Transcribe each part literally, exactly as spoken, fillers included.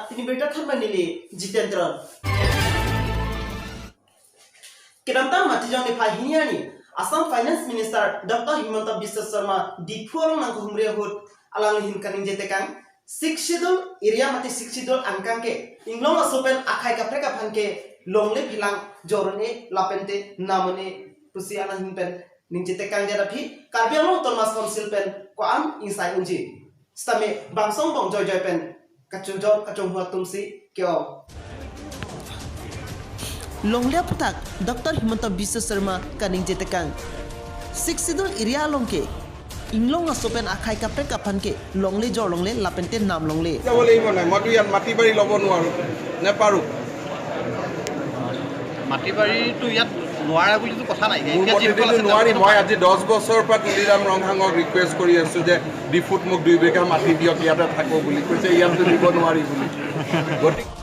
Pini birta thanbang neli Jitendra. Kedamtang Matijong niphai hini arni Assam Finance Minister Doctor Himanta Biswa Sarma Diphu along nangkehumri ahut alangli ahin kaningje tekang, Sixth Schedule area mate Sixth Schedule angkang ke inglong aso pen akhei kaprek aphan ke longle phelang jor-un-e lapente nam-un-e pusi alang ahin pen ningje tekangdet aphi Karbi Anglong Autonomous Council pen ko-an ingsai unji. Sitame bangso angbong joijoi pen kachojor kachonghu atum si ke-ong. Longle aputhak Doctor Himanta Biswa Sarma kaningje tekang, Sixth Schedule area along ke inglong aso pen akhei kaprek aphan ke longle jor longle lapente nam longle. যাব লাগিব নাই? মইতো ইয়াত মাটি বাৰী ল'ব নোৱাৰোঁ, নেপাৰোঁ। মাটি বাৰীটো ইয়াত নোৱাৰা বুলিতো কথা নাই। মোৰ এতিয়া যিসকল মতেদিতো আছে নোৱাৰিম। তেওঁলোকেতো মই আজি দহ বছৰৰ পৰা তুলিৰাম ৰংহাঙক ৰিকুৱেষ্ট কৰি আছোঁ যে ডিফুত মোক দুই বিঘা মাটি দিয়ক, ইয়াতে থাকোঁ বুলি কৈছে, ইয়াততো দিব নোৱাৰি বুলি। গতিকে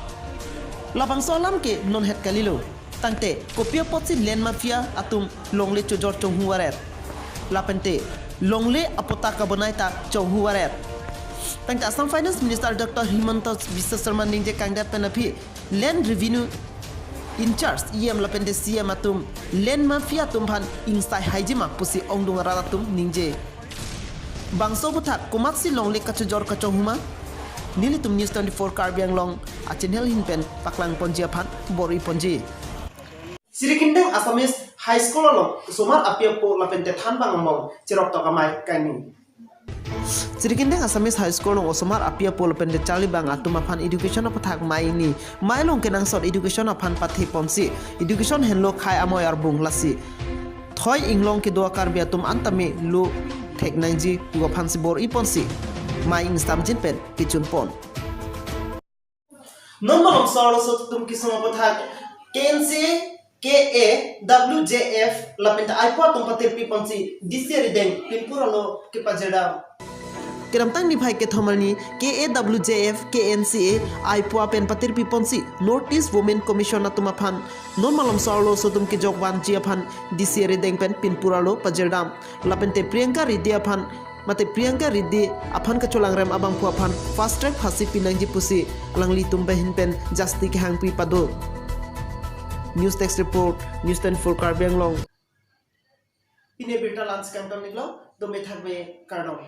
Labangso alam ke non het kalilo. Tangte kopi apotsi land mafia atum longle chojor chonghu varet, lapente longle apatta kabonai ta chonghu varet. Tangte Assam Finance Minister Doctor Himanta Biswa Sarma ningje kangdat pen aphi Land Revenue in-charge E M lapente C M atum land mafia atum aphan ingsai haiji ma pusi ongdung arat atum ningje. Bangso aputhak komatsi longle kachojor kachonghu ma? Nelitum News twenty-four Karbi Anglong a channel ahin pen paklang ponji aphan bor-i ponji. Jirikindeng Assamese High School along osomar api apo lapente thanbang angbong cheroktok amei kangni. Jirikindeng Assamese High School along osomar api apo lapente charlibang atum aphan education aputhak mei ingni. Mei along kenangsot education aphan pathe ponsi education henlo khei amoi arbung, lasi thoi inglong kedo a-Karbi atum an tame lo thek nangji pu aphansi bor-i ponsi mei ingstamjin pen kechun pon. Non malomso arloso atum kesung aputhak K N C A, K A W J F lapente aipo atum patirpi ponsi D C rideng pinpur alo kepajirdam. Kedamtang niphai kethom arni K A W J F, K N C A aipo pen patirpi ponsi North East Women Commission atum aphan non malomso arloso atum kejok vanji aphan D C rideng pen pinpur alo pajirdam. Lapente Priyanka Reddy aphan mate Priyanka Reddy aphan kacholangrem abangphu aphan fast track phasi pinangji pusi alanglitum ahin pen justice kehangpi pado. News Desk Report, News twenty-four Karbi Anglong. Pini birta la-ansi kangton iklo, dome thakbe, kardom.